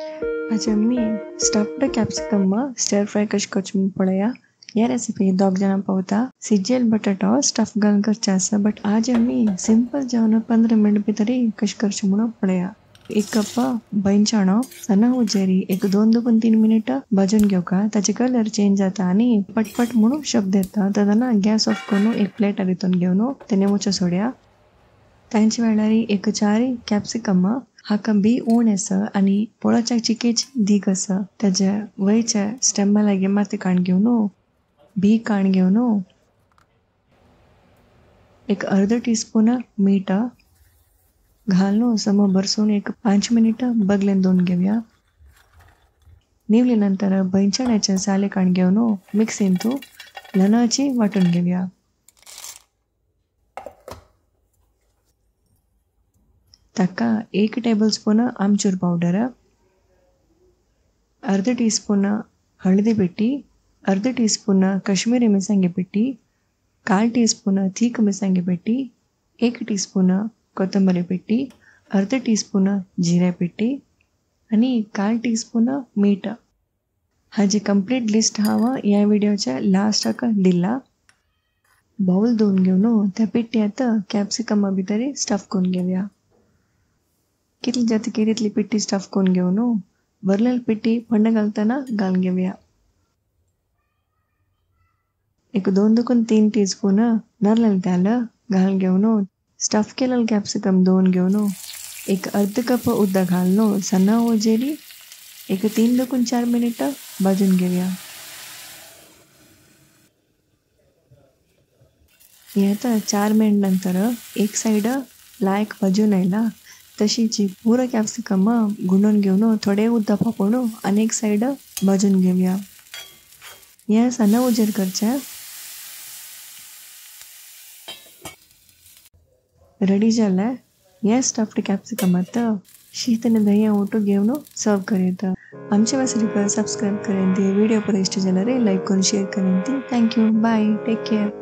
आज आमी stuffed capsicum stir fry कशें करचें म्हूण पळया. ह्या रेसिपी दोग जाणां पावता. सिजेल बटाटो स्टफ घालून करचें आसा, बट आज आमी सिंपल जेवण 15 मिनट भितर कशें करचें म्हणून पळया. 1 कप बैंचाणो सना उजेरी एक 2-3 मिनट भाजून घेवका. ताचे कलर चेंज जाता आनी पटपट म्हणून शब्द येता. तेन्ना गॅस ऑफ करून एक प्लेटार हितून घेवन तेणे मुचो सोडया. तांचे वेळार एक 4 कॅप्सिकम हाका बी ऊण आसा आनी पोळोच्या चिकेच दीग आसा. ताच्या वयच्या स्टेमा लागीं माती काण घेवन बी काण घेवन एक अर्द टीस्पून मीठ घालून सम भरसून एक 5 मिनिट बगलेन दोन घेवया. निवले नंतर बैंचण्याचे साले काण घेवन मिक्सीन तूं लनाची वांटून घेवया. ताका 1 टेबलस्पून आमचूर पावडर, अर्द टीस्पून हळदी पिठी, अर्द टीस्पून कश्मीरी मिरसांगे पिठी, 1/4 टीस्पून थीक मिरसांगे पिठी, 1 टीस्पून कोथंबरी पिठी, अर्द टीस्पून जिरे पिठी आनी 1/4 टीस्पून मीठ. हाजी कंप्लीट लिस्ट हांव ह्या व्हिडिओच्या लास्टाक दिला. बाउल धुवन घेवन त्या पिठ्यांत कॅप्सिकमा भितर स्टफ करून घेवया. कितली जातकीर तितली पिठी स्टफ करून घेवन वरलेली पिठी फोण्ण घालतना घालून घेवया. एक 2-3 टीस्पून नारयल तेल घालून घेवन स्टफ केलेलं कॅप्सिकम धुवन घेवन एक अर्द कप उदक घालून सन्ना उजेरी एक 3-4 मिनिट भाजून घेवया. हे आतां 4 मिनट नंतर एक सायड लायक भाजून आयला. तशीच पुरो कॅप्सिकम गुंडून घेवन थोडे उदक पापोवन आनी एक सायड भाजून घेवया. हें सन्ना उजेर करचें. रेडी जालें हें स्टफ्ड कॅप्सिकम. आतां शीत आनी दही ओटू घेवन सर्व करता. आमच्या वेबसायटीक सबस्क्रायब करेन, व्हिडिओ पर इश्ट जाल्यार लायक करून शेअर करेन. Thank you, bye, take care.